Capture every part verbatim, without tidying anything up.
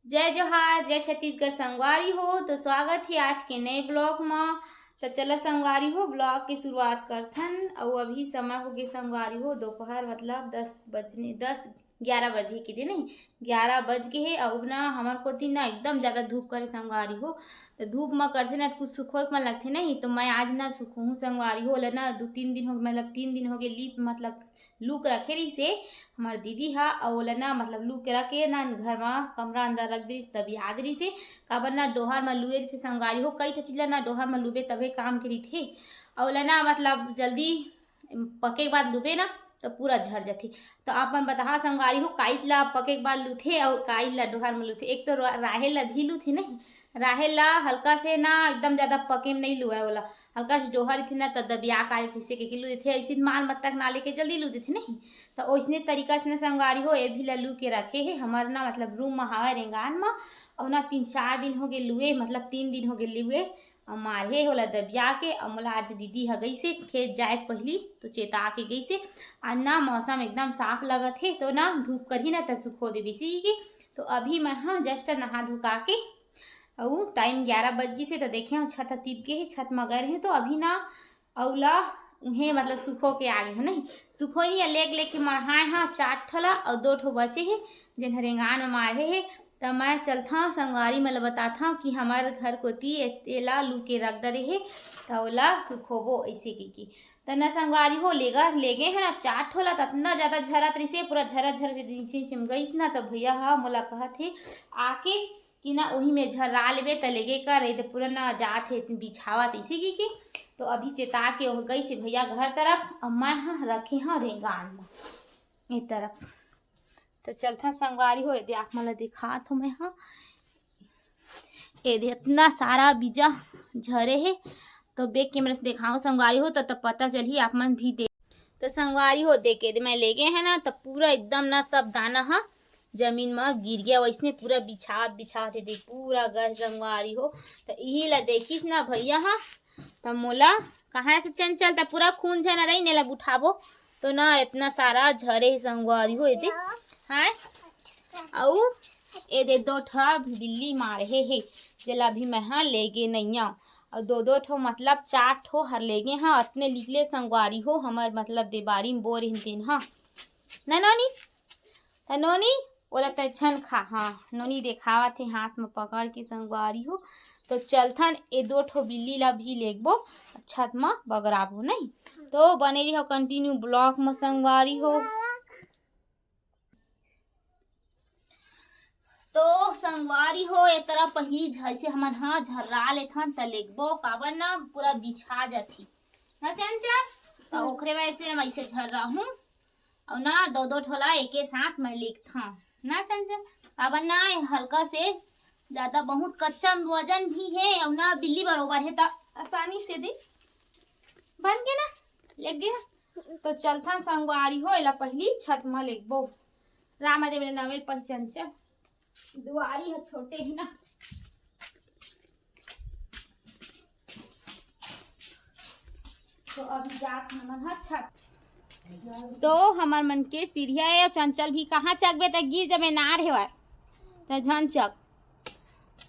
जय जोहार, जय छत्तीसगढ़ संगवारी हो। तो स्वागत हे आज के नए vlog म। तो चला संगवारी हो, vlog के शुरुआत करथन। अउ अभी समय होगे संगवारी हो दोपहर, मतलब दस बजने, दस ग्यारह बजे के दिन, नहीं, ग्यारह बज गे हे। अउ ना हमर कोती ना एकदम ज्यादा धूप करे संगवारी हो। तो धूप म करथे ना कुछ सुखोए के मन लगथे नहीं, तो मैं आज ना सुखोहूँ संगवारी हो। ओला ना दू तीन दिन हो, मतलब तीन दिन होगे लीप, मतलब लू के रखे रहिसे हमर दीदी ह, अउ ओला ना मतलब लू के रख के ना घर म कमरा अंदर रख दिस, दबिया दे रहिसे। काबर ना डोहर म लुए रहिथे संगवारी हो, कई ठे चीज ला ना डोहर म लुबे तभे काम के रहिथे। अउ ओला ना मतलब जल्दी पके के बाद लुबे ना तो पूरा झर जथे। तो आप मन बताहा संगवारी हो, काईच ला पके के बाद लुथे अउ काईच ला डोहर म लुथे। एक तो रा-, राहेर ला भी लुथे नहीं, राहेर ला हल्का से ना एकदम ज्यादा पके में नहीं लुआए, ओला हल्का से डोहर रहिथे ना त दबिया का जथे, इसे के लू देथे। ऐसे माल मत्ता के ना लेके जल्दी लू देथे नहीं। तो ओइसने तरीका से ना संगवारी हो, ए भी ला लू के रखे हे। हमर ना मतलब रूम म हावय रेंगान म, अउ ना तीन चार दिन होगे लुए, मतलब तीन दिन होगे लुए, अउ मारे हे ओला दबिया के। अउ मोला आज दीदी ह गइसे खेत जाए के पहिली तो चेता के गइसे। आज ना मौसम एकदम साफ लगत हे, तो ना धूप करही ना त सुखो देबे इसी के। तो अभी मैं ह just नहा धुका के, अउ टाइम ग्यारह बज गिसे, त देखे हव छत ह तिप गे हे, छत म गए रहे, तो अभी ना अउ ला उहे मतलब सुखो के आगे हो नहीं, सुखो ही लेग लेग के मढ़ाए ह चार ठो ला, अउ दो ठो बचे हे जेन ह रेंगान म माढ़े हे। त मैं चलथव संगवारी मन ल बताथव कि हमर घर कोती ए-, एला लू के रख डरे हे, त ओला सुखोबो ऐसे कहिके। त न संगवारी हो लेगा, लेगे हे ना चार ठो ला, त अतना ज्यादा झरत रहिसे, पूरा झरत झरत नीचे नीचे म गइस ना, त भैया ह मोला कहत हे आके कि ना ओही में झर्रा लेबे त लेगे कर, ए दे पूरा ना जात हे बिछावा तइसे की, की। तो अभी चेता के ओह गइसे भैया घर तरफ, अब मैं ह रखे ह रेंगान म ए तरफ। तो चलथन संगवारी हो, ए दे आप मन ल दिखात हो मैं ह। ए दे इतना सारा बीजा झरे हे, तो back camera से दिखाओ संगवारी हो, तो, तो पता चलही आप मन भी देख। तो संगवारी हो देखे दे मैं लेगे हे ना, तो पूरा एकदम ना सब दाना ह जमीन म गिर गया, वैसने पूरा बिछात बिछात हे दे पूरा गर संगवारी हो। तो इही ला देखिस ना भैया ह, त मोला कहा त चंचल त पूरा खून झन रही नेला उठाबो, तो ना इतना सारा झरे हे संगवारी हो ए दे। हाँ, अउ ए दे दो ठा बिल्ली मारे हे, हे जेला अभी मैं हा लेगे नैया। अउ दो दो ठो मतलब चार ठो हर लेगे हा, अतने निकले संगवारी हो हमर मतलब देबारी म बोर हिन तेन हा। ना नोनी, त नोनी ओला त छन खा। हाँ, नोनी देखावत हे हाथ म पकड़ के संगवारी हो। तो चलथन ए दो ठो बिल्ली ला भी लेगबो, छत म बगराबो नहीं। तो बने रहो continue vlog म संगवारी हो। तो संगवारी हो, ए तरफ पहिली जैसे हमन ह झर्रा लेथन त लेगबो, काबर ना पूरा बिछा जाथी ना चंचल। त ओकरे वजह से हम ऐसे झर्रा हूँ, अउ ना दो दो ठोला एके साथ मैं लेगथव ना चंचल, काबर ना ए हल्का से ज्यादा बहुत कच्चा वजन भी हे, अउ ना बिल्ली बरोबर हे त आसानी से दे बन के ना लेग गे। तो चलथन संगवारी हो, एला पहिली छत म लेगबो। राम दे मेरे नवे पहचान च दुआरी ह छोटे ही ना। तो अभी जात हमन ह छत। तो हमर मन के सीढ़िया ए, चंचल भी कहाँ चघबे त गिर जबे नार हेवय, त झन चघ।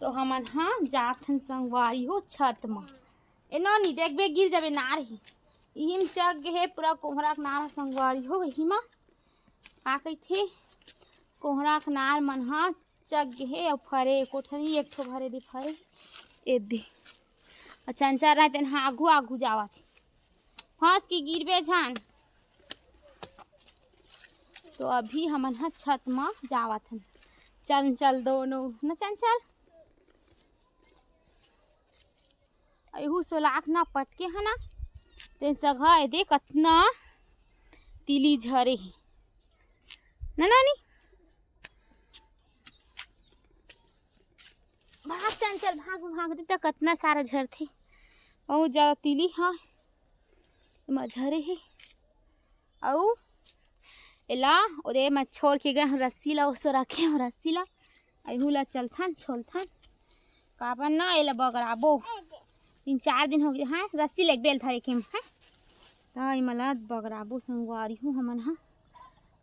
तो हमन ह जात हन संगवारी हो छत म। ए नोनी, देखबे गिर जाबे नार ही। इही म चघ गे हे पूरा कोहरा के नार ह संगवारी हो। इही म का कहिथे, कोहरा के नार मन ह चघ गे हे अउ फरे, कोठरी एक ठो भरे दे फरे। ए दे। अउ चंचल रहे तेन ह आघू आघू जावत हे। फंस के गिरबे झन। तो अभी हमन ह छत म जावत हन। चंचल दोनों, न चंचल? अहू सोलाख ना पटके ह ना, तेन सघा ए दे कतना तिली झरे हे। ना नानी? भाग चंचल, भाग, भाग दे त कतना सारा झरथे। बहुत ज्यादा तिली ह, एमा झरे हे। अउ एला ओदे म छोड़ के गए हन रस्सी ला, ओसो रखे हन रस्सी ला। अइहू ला चलथन, छोलथन। काबर ना एला बगराबो। तीन चार दिन हो गए, हाँ, रस्सी ले बेल धरे के, हाँ। त एमा ला बगराबो संगवारी हो हमन ह।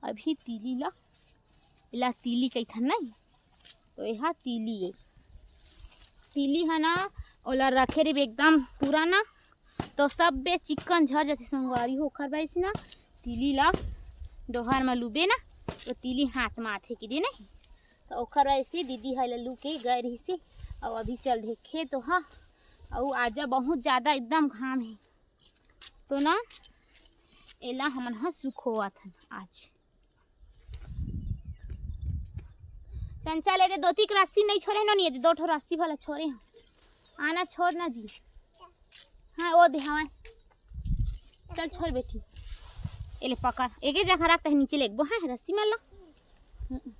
अभी तीली ला, एला तीली कहिथन नहीं। त तो एहा तीली ए, तीली ह ना, ओला रखे रहिबे एकदम पूरा ना, तो सब बे चिक्कन झर जाथे संगवारी हो। ओखर वजह से ना तीली ला डोहर म लूबे ना, तो तीली हाथ म आथे कि दे नहीं, तो ओखर वजह से दीदी ह एला लू के गए रहिसे, अउ अभी चल देखे तो हा, अउ आजा बहुत ज्यादा एकदम घाम हे, तो ना एला हमन ह सुखोवत हन आज। चंचल, एदे दोती के रस्सी नहीं छोड़े नोनी, एदे दो ठो रस्सी वाला छोड़े हन। आना छोड़ ना जी। हाँ, ओ दे हवा। चल छोड़ बेटी। एले पकड़। एके जगह रख, तहे नीचे लेगबो, हाँ, रस्सी मार लो। हम्म।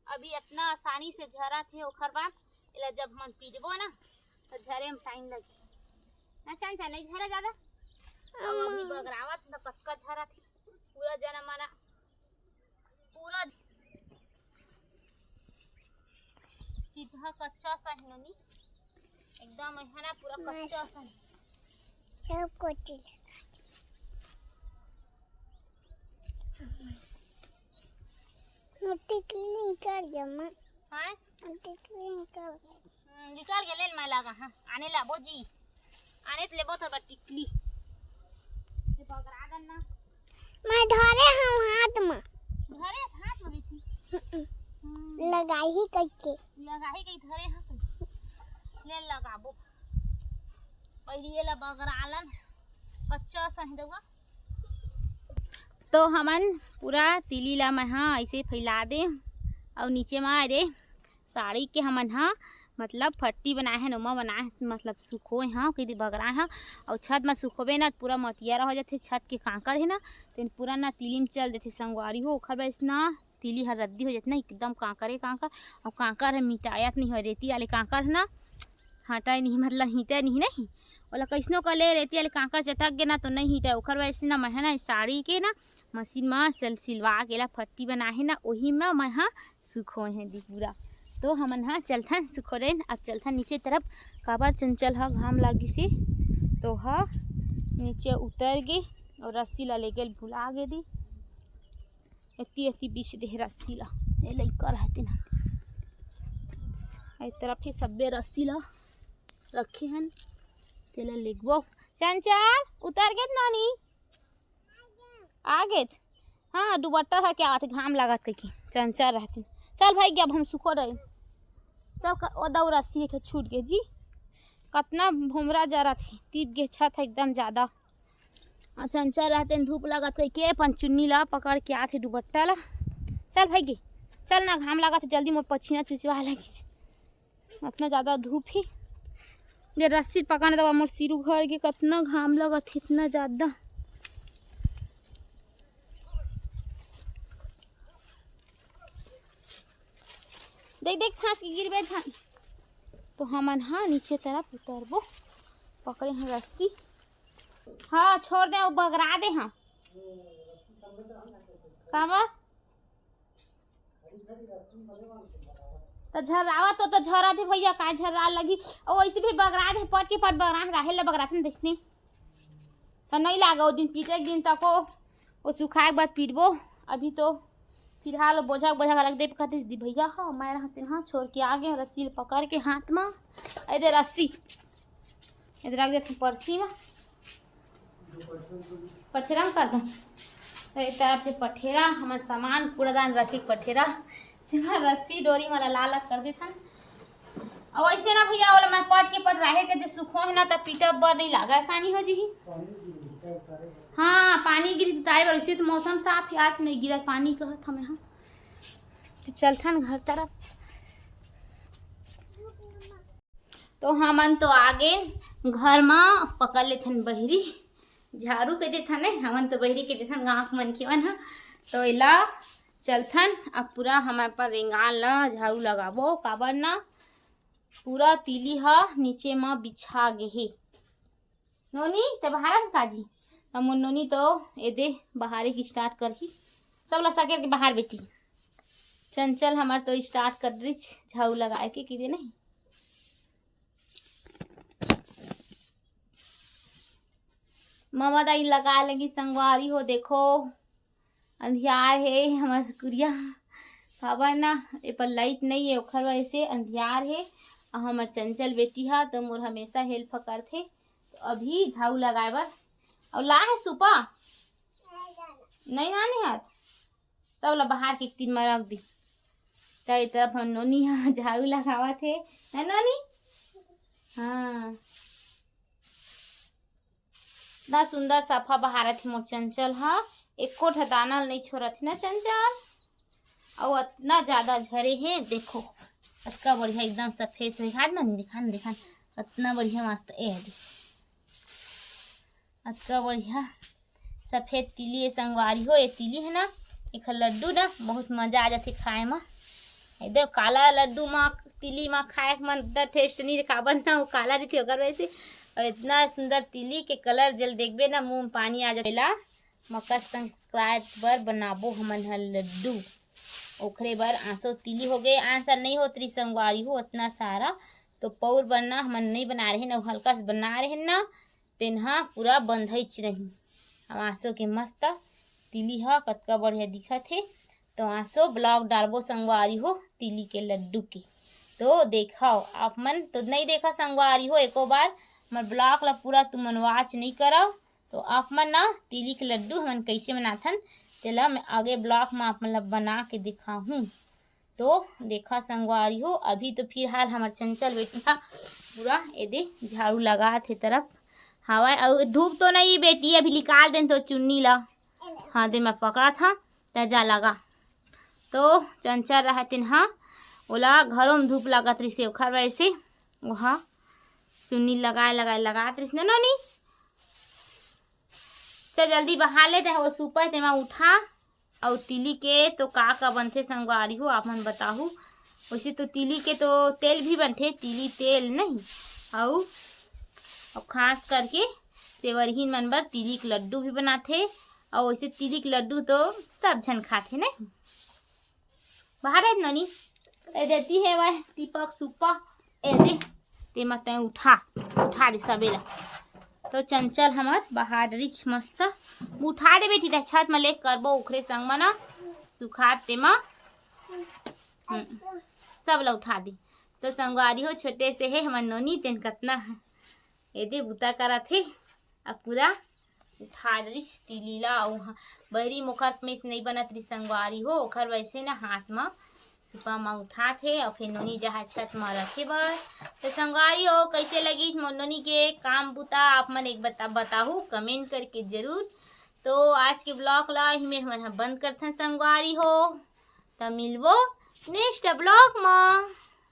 अभी इतना आसानी से झरत हे, ओखर बाद एला जब हमन पीटबो ना, तो झरे में टाइम लगे। ना चांचा, नहीं झरा ज्यादा। अब अभी बगरावत न कतका झरत हे, पूरा जना मना, पूरा चिटहा कच्चा सा है ननी, एकदम है ना, पूरा कच्चा सा है। सब कोटी लगा दे। मोटी क्लीन कर जमा। हाँ? मोटी क्लीन कर। हम्म, निकल गेले, मैं लगा, हाँ, आने लाबो जी, आने त लेबो तोर बर टिकली। ये बगरा दन ना। मैं धरे हूँ हाथ में। धरे हाथ में बेटी। हम्म। हम्म। लगाई ही कइके। लगाही कही धरे हाँ कही। ले लगाबो। पहली ये ला बगरालन। कच्चा सही देवा। तो हमन पूरा तिली ला मैं हा ऐसे फैला दे, अउ नीचे मा रे साड़ी के हमन हा मतलब फट्टी बनाए हन, ओमा बनाए हन, मतलब सुखोए हा, कइदे बगराए हा। अउ छत मा सुखोबे ना, पूरा मटियारा हो जाथे। छत के कांकर हे ना, तेन पूरा ना तिली म चल देथे संगवारी हो। ओखर वजह से ना तिली हर रद्दी हो जाथे ना, एकदम कांकरे कांकर। अउ कांकर ह मिटायत नहीं हो, रेती वाले कांकर ह ना हटाए नहीं, मतलब हिंटे नहीं, नहीं। ओला कइसनो कर ले, रेती वाले कांकर चटक गे ना तो नहीं हिंटे। ओखर वजह से ना मैं ह ना साड़ी के ना मशीन म सिल-, सिलवा के ला फट्टी बनाए हे ना, ओही म मैं ह सुखोए हे दी पूरा। तो हमन ह चलथन सुखोरेन, अब चलथन नीचे तरफ, काबर चंचल ह घाम लागिस हे, तो ह नीचे उतर गे अउ रस्सी ला लेगे ल भुला गे दी। एती एती बीच देहे रस्सी ला, ए लइका रहते ना। ए तरफ ही सब्बे रस्सी ला रखे हन, तेला लेगबो। चंचल, उतर गेत नोनी? आ गेत? हाँ, दुपट्टा था क्या आते, घाम लागत कइके। चंचल रहते। चल भाई, अब हम सुखो रहे। चल, क-, ओ दऊ रस्सी एक ठो छूट गे जी। कतना भोमरा जरत हे, तीप गे छत हे एकदम ज्यादा। आ चंचल रहते न धूप लगत कइके अपन चुन्नी ला पकड़ के आथे दुपट्टा ला। चल भाई गे, चल ना, घाम लागत हे, जल्दी मोर पछीना चुचवा लगी। अतना ज्यादा धूप हे, ये रस्सी पकड़ना दवा, मोर सिरू घर के कतना घाम लगत हे, इतना ज्यादा। देख, देख, फांस के गिरबे झन। तो हमन हा नीचे तरफ उतरबो, पकड़े हैं रस्सी। हाँ, छोड़ दे, वो बगरा दे। हाँ, काबर? तो झर्रावा तो, तो झर्रा थे भैया, काय झर्रा लगी? और वैसे भी बगरा दे, पट के पट बगरा, राहेल ले बगरा थे न देसनी। तो नहीं लागे, वो दिन पीटे के दिन तको, वो सुखाए के बाद पीटबो। अभी तो फिलहाल वो बोझा, बोझा रख दे, कहते दी भैया, हाँ, मैं रहते, हाँ, छोड़ के आ गए, रस्सी पकड़ के हाथ में, ए दे रस्सी, इधर रख देते परसी में, पठेरा में कर दो। तो एक तरफ से पठेरा, हमार सामान, कूड़ादान रखे के पठेरा, जेमा रस्सी, डोरी वाला लाल कर देथन। अउ ऐसे ना भैया, ओला मैं पट के पट राहे के जे सुखो है ना, त पीटब बर नहीं लागा, आसानी हो जिही। हाँ, पानी गिरी तारे बर, वैसे तो मौसम साफ है, आज नहीं गिरा पानी, कहत हमें, हाँ। तो चलथन घर तरफ। तो हमन तो आगे घर म पकड़ लेथन बहिरी, झाड़ू के देथन, नहीं, हमन तो बहिरी के देथन गाँव के मनखे मन ह। तो एला चलथन, अब पूरा हमन अपन रेंगाल ल झाड़ू लगाबो, काबर ना पूरा तिली ह नीचे म बिछा गे हे। नोनी, ते बहारत काजी? त मोर नोनी तो एदे बहारे के start करही। सब ला सकेल के बहार बेटी। चंचल हमर तो start कर रिच झाड़ू लगाए के, किदे नहीं। ममा दाई लगाए लगी संगवारी हो, देखो अंधियार हे हमर कुरिया। काबर ना, ए पर light नहीं है, ओखर वजह से अंधियार हे। अउ हमर चंचल बेटी हा तो मोर हमेशा help करथे। तो अभी झाड़ू लगाए बर अउ ला है सुपा नहीं नाने हाथ, सब ला बहार के एक तीर म रख दी। त ए तरफ हम नोनी हा झाड़ू लगावत हे, है नोनी? हाँ, इतना सुंदर सफा बहारत हे मोर चंचल हा, एको ठा दाना ल नहीं छोड़त हे ना चंचल। अउ अतना ज्यादा झरे हे, देखो अतका बढ़िया एकदम सफेद से दिखा ना, दिखा ना, दिखा ना, अतना बढ़िया मस्त ए दे, अतका बढ़िया सफेद तिली ए संगवारी हो। ए तिली है ना, एखर लड्डू ना बहुत मजा आ जाथे खाए म। एकदम काला लड्डू म, तिली म खाए के मन त taste नहीं, काबर ना वो काला रहिथे ओकर वजह से। अउ इतना सुंदर तिली के colour जल देखबे ना, मुंह में पानी आ जाथे। ला मकर संक्रांति बर बनाबो हमन ह लड्डू, ओखरे बर आंसो तिली हो गए। आंसर नहीं होत रही संगवारी हो उतना सारा, तो पौर बर ना हमन नहीं बना रहे ना, हल्का से बना रहे ना, तेन ह पूरा बंधइच रही। अब आंसो के मस्त तिली ह कतका बढ़िया दिखत हे, तो आंसो vlog डालबो संगवारी हो तिली के लड्डू के। तो देखव आप मन, तो नहीं देखा संगवारी हो, एको बार हमर vlog ला पूरा तुमन watch नहीं करव, तो आप मन ना तिली के लड्डू हमन कैसे बनाथन, तेला मैं आगे vlog में आप मन ला बना के दिखाहूँ। तो देखा संगवारी हो, अभी तो फिलहाल हमर चंचल बेटी हा पूरा एदे झाड़ू लगात हे तरफ हवय। अउ धूप तो नहीं बेटी, अभी निकाल देन तो चुन्नी ला। हाँ दे, मैं पकड़ा था, त जा लगा। तो चंचल रहा तेन हा, ओला घरों में धूप लागत रहिसे, ओखर वजह से ओहा चुन्नी लगाए लगाए लगात रहिस ना नोनी। चल जल्दी बहा ले, ते वो सुपा तेमा उठा। अउ तिली के तो का का बनथे संगवारी हो, आप मन बताहू। वैसे तो तिली के तो तेल भी बनथे, तिली तेल नहीं, अउ, अउ खास करके सेवरहीन मन बर तिली के लड्डू भी बनाथे। अउ वैसे तिली के लड्डू तो सब झन खाथे नहीं। बाहर है नोनी, ए देती है वह दीपक सुपा, ए दे, तेमा तैं उठा, उठा दे सबेला। तो चंचल हमर बहार रिच मस्त, उठा दे बेटी, ते छत में ले करबो ओखरे संग म ना, सुखात तेमा, हम्म, सब ला उठा दे। तो संगवारी हो, छोटे से है हमर नोनी, तेन कतना है, एदे बुता करत हे, अब पूरा उठा रिस तिली ला, अउ ह-, बहरी मोखर में से नहीं बनत रिस संगवारी हो, ओखर वैसे ना हाथ म सुपा म उठात हे, अउ फिर नोनी जहाँ छत म रखे बर। तो संगवारी हो, कैसे लगी मोर नोनी के काम बुता, आप मन एक बता, बताहू comment करके जरूर। तो आज के vlog ला ही में हमन ह बंद करथन संगवारी हो, त मिलबो next vlog म।